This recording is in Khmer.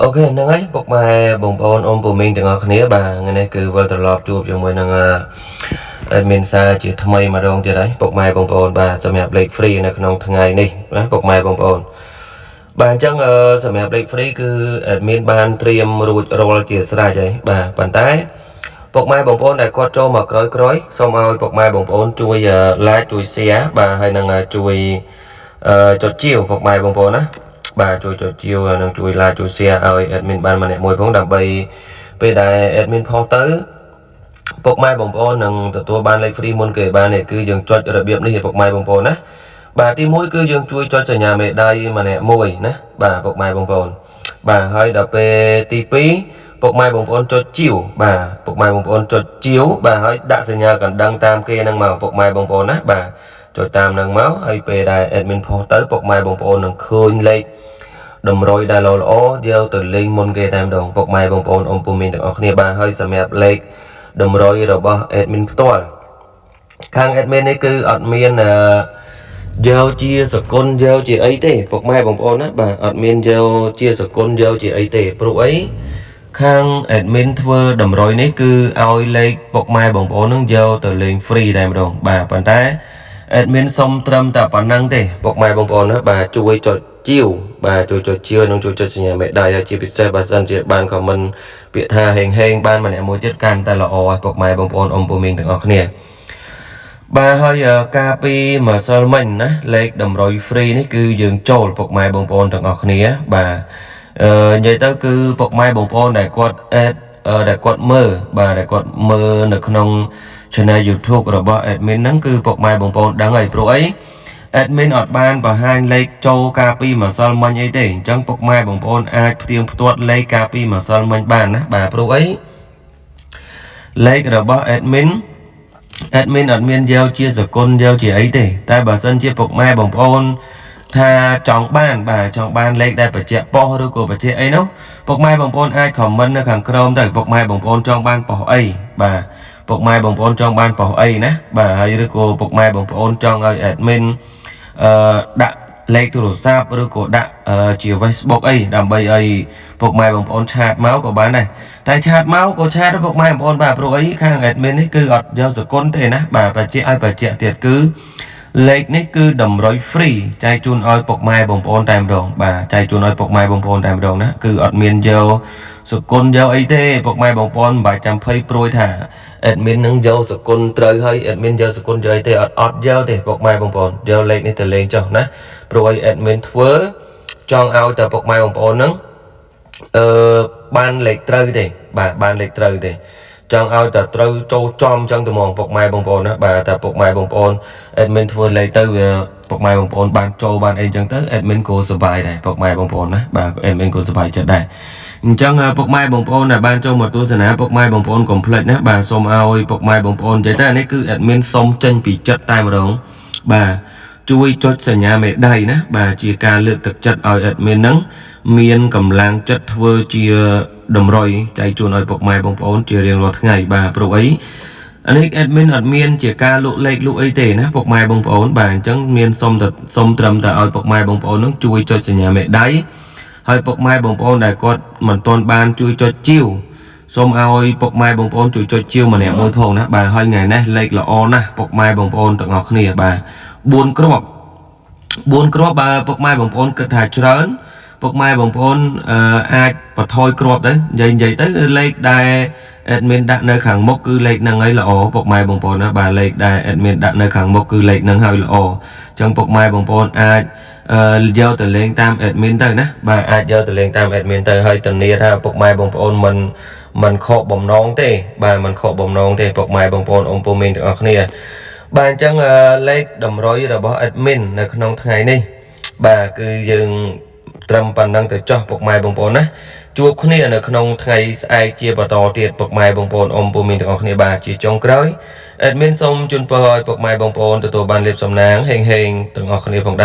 OK ហ្នឹងហើយពុកម៉ែបងប្អូនអ៊ំពូមីងទាំងអស់គ្នាបាទថ្ងៃនេះគឺវិលត្រឡប់ជួបជាមួយនឹង admin សាជាថ្មីម្ដងទៀតហើយពុកម៉ែបងប្អូនបាទសម្រាប់លេខ free នៅក្នុងថ្ងៃនេះណាពុកម៉ែបងប្អូនបាទអញ្ចឹងសម្រាប់លេខ free គឺ admin បានត្រៀមរួចរាល់ជាស្រេចហើយបាទប៉ុន្តែពុកម៉ែបងប្អូនដែលគាត់ចូលមកក្រោយៗសូមឲ្យពុកម៉ែបងប្អូនជួយ like ជួយ share បាទហើយនឹងជួយចុចជាវពុកម៉ែបងប្អូនណាបាទជួយចុចជាវនិងជួយ like ជួយ share ឲ្យ admin បានម្នាក់មួយផងដើម្បីពេលដែល admin ផុសទៅពុកម៉ែបងប្អូននឹងទទួលបានលេខ free មុនគេបាននេះគឺយើងចុចរបៀបនេះពុកម៉ែបងប្អូនណាបាទទី1គឺយើងជួយចុចសញ្ញាមេដៃម្នាក់មួយណាបាទពុកម៉ែបងប្អូនបាទហើយដល់ពេលទី2ពុកម៉ែបងប្អូនចុចជាវបាទពុកម៉ែបងប្អូនចុចជាវបាទហើយដាក់សញ្ញាកណ្ដឹងតាមគេហ្នឹងមកពុកម៉ែបងប្អូនណាបាទចុចតាមហ្នឹងមកហើយពេលដែល admin ផុសទៅពុកម៉ែបងប្អូននឹងឃើញលេខតម្រុយដែលល្អល្អយកទៅលេងមុនគេតែម្ដងពុកម៉ែបងប្អូនអ៊ំពូមីងទាំងអស់គ្នាបាទហើយសម្រាប់លេខតម្រុយរបស់ admin ផ្ទាល់ខាង admin នេះគឺអត់មានអឺយកជាសគុណយកជាអីទេពុកម៉ែបងប្អូនណាបាទអត់មានយកជាសគុណយកជាអីទេព្រោះអីខាង admin ធ្វើតម្រុយនេះគឺឲ្យលេខពុកម៉ែបងប្អូននឹងយកទៅលេង free តែម្ដងបាទប៉ុន្តែ admin សុំត្រឹមតែប៉ុណ្ណឹងទេពុកម៉ែបងប្អូនណាបាទជួយចុចជាវបាទជួយចុចជាវនិងជួយចុចសញ្ញាមេដៃហើយជាពិសេសបើសិនជាបាន comment ពាក្យថាហេងហេងបានម្នាក់មួយទៀតកាន់តែល្អហើយពុកម៉ែបងប្អូនអ៊ំពូមីងទាំងអស់គ្នាបាទហើយការពីម្សិលមិញណាលេខតម្រុយ free នេះគឺយើងចូលពុកម៉ែបងប្អូនទាំងអស់គ្នាបាទអឺនិយាយទៅគឺពុកម៉ែបងប្អូនដែលគាត់ add ដែលគាត់មើលបាទដែលគាត់មើលនៅក្នុង channel YouTube របស់ admin ហ្នឹងគឺពុកម៉ែបងប្អូនដឹងហើយព្រោះអី admin អត់បានបង្ហាញលេខចូលកាលពីម្សិលមិញអីទេអញ្ចឹងពុកម៉ែបងប្អូនអាចផ្ទៀងផ្ទាត់លេខកាលពីម្សិលមិញបានណាបាទព្រោះអីលេខរបស់ admin admin អត់មានយកជាសគុណយកជាអីទេតែបើសិនជាពុកម៉ែបងប្អូនថាចង់បានបាទចង់បានលេខដែលបញ្ជាក់ប៉ុស្តិ៍ឬក៏បញ្ជាក់អីនោះពុកម៉ែបងប្អូនអាច comment នៅខាងក្រោមទៅពុកម៉ែបងប្អូនចង់បានប៉ុស្តិ៍អីបាទពុកម៉ែបងប្អូនចង់បានប៉ុស្តិ៍អីណាបាទហើយឬក៏ពុកម៉ែបងប្អូនចង់ឲ្យ admin ដាក់លេខទូរស័ព្ទឬក៏ដាក់ជា Facebook អីដើម្បីឲ្យពុកម៉ែបងប្អូន chat មកក៏បានដែរតែ chat មកក៏ chat ទៅពុកម៉ែបងប្អូនបាទព្រោះអីខាង admin នេះគឺអត់យកសគុណទេណាបាទបញ្ជាក់ឲ្យបញ្ជាក់ទៀតគឺលេខនេះគឺតម្រុយ free ចែកជូនឲ្យពុកម៉ែបងប្អូនតែម្ដងបាទចែកជូនឲ្យពុកម៉ែបងប្អូនតែម្ដងណាគឺអត់មានយកសគុណយកអីទេពុកម៉ែបងប្អូនមិនបាច់ចាំភ័យព្រួយថា admin នឹងយកសគុណត្រូវហើយ admin យកសគុណយកអីទេអត់អត់យកទេពុកម៉ែបងប្អូនយកលេខនេះទៅលេងចុះណាព្រោះអី admin ធ្វើចង់ឲ្យតែពុកម៉ែបងប្អូនហ្នឹងបានលេខត្រូវទេបាទបានលេខត្រូវទេចង់ឲ្យតែត្រូវចូលចំចឹងទៅហ្មងពុកម៉ែបងប្អូនណាបាទតែពុកម៉ែបងប្អូន admin ធ្វើលេខទៅវាពុកម៉ែបងប្អូនបានចូលបានអីចឹងទៅ admin ក៏សប្បាយដែរពុកម៉ែបងប្អូនណាបាទ admin ក៏សប្បាយចិត្តដែរអញ្ចឹងពុកម៉ែបងប្អូនដែលបានចូលមកទស្សនាពុកម៉ែបងប្អូនកុំភ្លេចណាបាទសូមឲ្យពុកម៉ែបងប្អូននិយាយទៅនេះគឺ admin សូមចេញពីចិត្តតែម្ដងបាទជួយចុចសញ្ញាមេដៃណាបាទជាការលើកទឹកចិត្តឲ្យ admin ហ្នឹងមានកម្លាំងចិត្តធ្វើជាតម្រុយចែកជូនឲ្យពុកម៉ែបងប្អូនជារៀងរាល់ថ្ងៃបាទព្រោះអីអានេះ admin អត់មានជាការលក់លេខលក់អីទេណាពុកម៉ែបងប្អូនបាទអញ្ចឹងមានសុំតែសុំត្រឹមតែឲ្យពុកម៉ែបងប្អូននឹងជួយចុចសញ្ញាមេដៃហើយពុកម៉ែបងប្អូនដែលគាត់មិនទាន់បានជួយចុចជាវ សូមឲ្យពុកម៉ែបងប្អូនជួយចុចជាវម្នាក់មួយផងណាបាទហើយថ្ងៃនេះលេខល្អណាស់ពុកម៉ែបងប្អូនទាំងអស់គ្នាបាទ4គ្រាប់4គ្រាប់បើពុកម៉ែបងប្អូនគិតថាច្រើនពុកម៉ែបងប្អូនអាចបន្ថយគ្រាប់ទៅនិយាយនិយាយទៅគឺលេខដែល admin ដាក់នៅខាងមុខគឺលេខហ្នឹងហើយល្អពុកម៉ែបងប្អូនណាបាទលេខដែល admin ដាក់នៅខាងមុខគឺលេខហ្នឹងហើយល្អអញ្ចឹងពុកម៉ែបងប្អូនអាចយកទៅលេងតាម admin ទៅណាបាទអាចយកទៅលេងតាម admin ទៅហើយធានាថាពុកម៉ែបងប្អូនមិនខកបំណងទេបាទមិនខកបំណងទេពុកម៉ែបងប្អូនអ៊ំពូមីងទាំងអស់គ្នាបាទអញ្ចឹងលេខតម្រុយរបស់ admin នៅក្នុងថ្ងៃនេះបាទគឺយើងត្រឹមប៉ុណ្ណឹងទៅចោះពុកម៉ែបងប្អូនណាជួបគ្នានៅក្នុងថ្ងៃស្អែកជាបន្តទៀតពុកម៉ែបងប្អូនអ៊ំពូមីងទាំងអស់គ្នាបាទជាចុងក្រោយ admin សូមជូនពរឲ្យពុកម៉ែបងប្អូនទទួលបានលាភសំណាងហេងហេងទាំងអស់គ្នាផងដែរ។